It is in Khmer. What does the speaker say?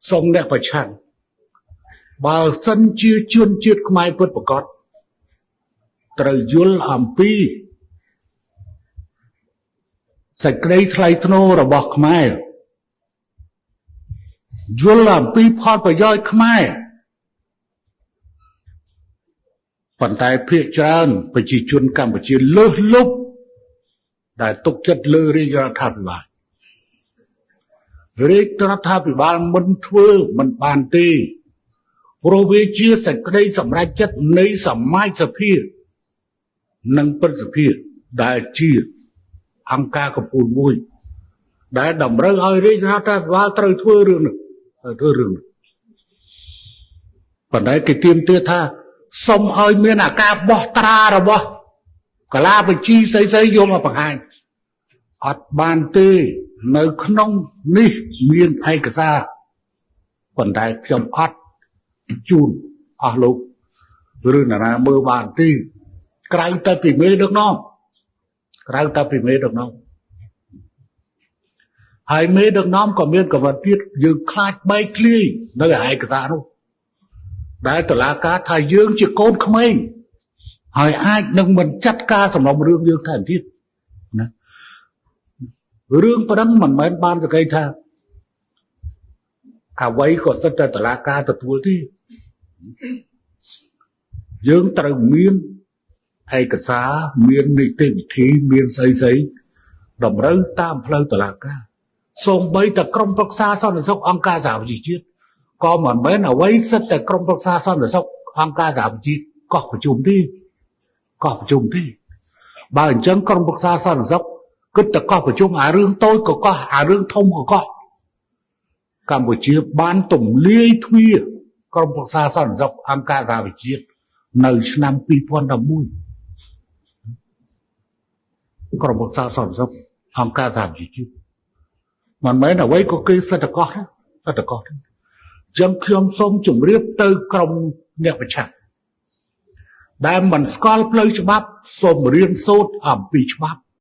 សូមអ្នកប្រឆាំងបើសិនជាជនជាតិខ្មែរពិតប្រាកដត្រូវយល់អំពីសេចក្តីថ្លៃថ្នូររបស់ខ្មែរយល់អំពីផលប្រយោជន៍ខ្មែរប៉ុន្តែភាគច្រើនប្រជាជនកម្ពុជាលើសលប់ដែលទុកចិត្តលើរាជរដ្ឋាភិបាលរាជរដ្ឋាភិបាលមិនធ្វើមិនបានទេព្រោះវាជាសេចក្តីសម្រេចចិត្តនៃសមាជសភានិងព្រឹទ្ធសភាដែលជាអង្គការកំពូលមួយដែលតម្រូវឲ្យរាជរដ្ឋាភិបាលត្រូវធ្វើរឿងនេះត្រូវធ្វើរឿងនេះប៉ុន្តែគេទាមទារថាសូមឲ្យមានអាការបោះត្រារបស់កាឡាបញ្ជីស្អីស្អីយកមកបង្ហាញអត់បានទេនៅក្នុងនេះមានឯកសារប៉ុន្តែខ្ញុំអត់ជូនអស់លោកឬនរណាមើលបានទេក្រៅតែពីមេដឹកនាំក្រៅតែពីមេដឹកនាំហើយមេដឹកនាំក៏មានកម្រិតទៀតយើងខ្លាចបែកធ្លាយនៅឯកសារនោះដែលតឡាការថាយើងជាកូនក្មេងហើយអាចនឹងមិនចាត់ការសំណុំរឿងយើងថែមទៀតណារឿងប្រឹងមិនមែនបានសក្តិថាអ្វីក៏សិតតែតឡាការទទួលទេយើងត្រូវមានឯកសារមាននីតិវិធីមានស្អីស្អីតម្រូវតាមផ្លូវតឡាការសូម្បីតែក្រុមប្រឹក្សាសន្តិសុខអង្គការសហប្រជាជាតិក៏មិនមែនអ្វីសិតតែក្រុមប្រឹក្សាសន្តិសុខអង្គការសហប្រជាជាតិកោះប្រជុំទេកោះប្រជុំទេបើអញ្ចឹងក្រុមប្រឹក្សាសន្តិសុខគិតតែកោះប្រជុំអារឿងតូចក៏កោះអារឿងធំក៏កោះកម្ពុជាបានទម្លាយទ្វារក្រុមប្រឹក្សាសន្តិសុខអង្គការសហប្រជាជាតិនៅឆ្នាំ2011ក្រុមប្រឹក្សាសន្តិសុខអង្គការសហប្រជាជាតិមិនមែនអ្វីក៏គេសិតតែកោះដែរសិតតែកោះដែរអញ្ចឹងខ្ញុំសូមជម្រាបទៅក្រុមអ្នកប្រឆាំងដែលមិនស្គាល់ផ្លូវច្បាប់សូមរៀនសូត្រអំពីច្បាប់